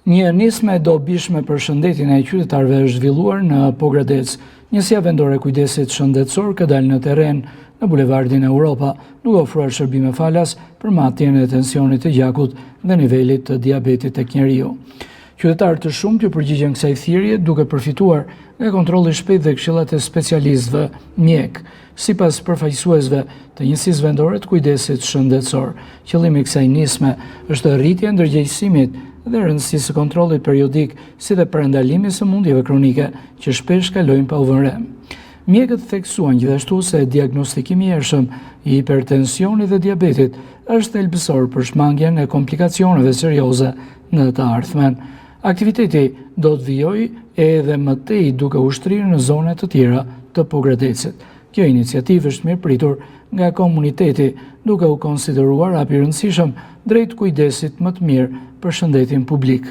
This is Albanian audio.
Një nismë e dobishme për shëndetin e qytetarëve është zhvilluar në Pogradec. Njësia vendore e kujdesit shëndetësor ka dalë në terren në bulevardin Europa, duke ofruar shërbime falas për matjen e tensionit të gjakut dhe nivelit të diabetit tek njeriu. Qytetarë të shumtë iu përgjigjën kësaj thirrje duke përfituar nga kontrolli i shpejtë dhe këshillat e specialistëve mjekë. Sipas përfaqësuesve të njësisë vendore të kujdesit shëndetësor, qëllimi i kësaj nisme është rritja e ndërgjegjësimit dhe rëndësisë së kontrollit periodik, si dhe parandalimi i sëmundjeve kronike që shpesh kalojnë pa u vënë re. Mjekët theksuan gjithashtu se diagnostikimi i hershëm i hipertensionit dhe diabetit është thelbësor për shmangien e komplikacioneve serioze në të ardhmen. Aktiviteti do të vijojë edhe më tej duke u shtrirë në zona të tjera të Pogradecit. Kjo iniciativë është mirëpritur nga komuniteti, duke u konsideruar hap i rëndësishëm drejt kujdesit më të mirë për shëndetin publik.